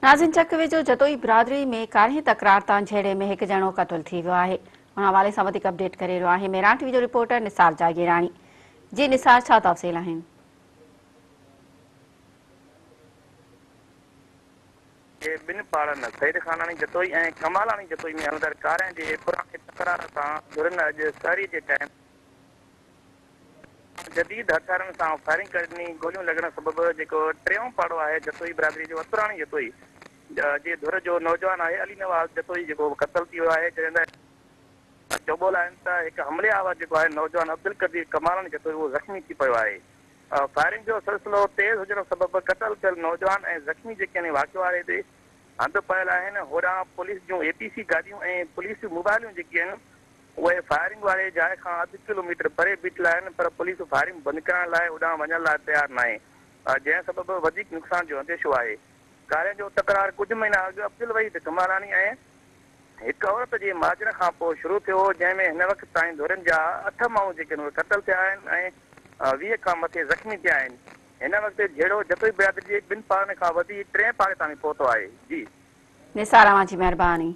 ناظرين چڪ ويجهو جتوئي برادري ۾ ڪارنهن تڪرار تان جهيڙي ۾ هڪ ڄڻو قتل ٿي ويو آهي. ان حوالي سان وڌيڪ اپڊيٽ ڪري رهيو آهي مهراڻ ٽي وي جو رپورٽر نثار جاگيراڻي. جي نثار ڇا تفصيل آهن؟ جي ٻن پاڙن سعيد خاناڻي جتوئي ۽ ڪمالاڻي جتوئي ۾ هلندڙ ڪارنهن جي پراڻي تڪرار تان ڌرين اڄ سحري جي ٽائيم جديد هٿيارن سان فائرنگ ڪري ڏني، گوليون لڳڻ سبب جيڪو ٽيون پاڙو آهي جتوئي برادري جو عطراڻي جتوئي جي ڌر جو نوجوان آهي علي نواز جتوئي جيڪو قتل ٿي ويو آهي جڏهن ته چوٻول آهن ته هڪ حملي آور جيڪو آهي نوجوان عبدالقدير ڪمالاڻي جتوئي اهو زخمي ٿي پيو آهي فائرنگ جو سلسلو تيز هجڻ سبب قتل ٿيل نوجوان ۽ زخمي جيڪي آهن واقعو واري تي هنڌ پيل آهن هوڏانهن پوليس جون اي پي سي گاڏيون ۽ پوليس جون موبائلون جيڪي آهن اهي فائرنگ واري جاء کان اڌ ڪلو ميٽر پري بيٺل آهن پر پوليس فائرنگ بند ڪرائڻ لاء اوڏانهن وڃڻ لاء تيار ناهي جنهن سبب وڌيڪ نقصان جو انديشو آهي. ڪارين جو تڪرار ڪجهه مهينا اڳ عبدالوحيد ڪمالاڻي ۽ هڪ عورت جي مارجڻ کان پوء شروع ٿيو هو جنهن ۾ هن وقت تائين ڌرين جا اٺ ماڻهو جيڪي آهن اهي قتل ٿيا آهن ۽ 20 کان مٿي زخمي ٿيا آهن. هن وقت جهيڙو جتوئي برادري جي ٻن پاڙن کان وڌي ٽئين پاڙي تائين پهتو آهي. جي. نثار اوهان جي مهرباني.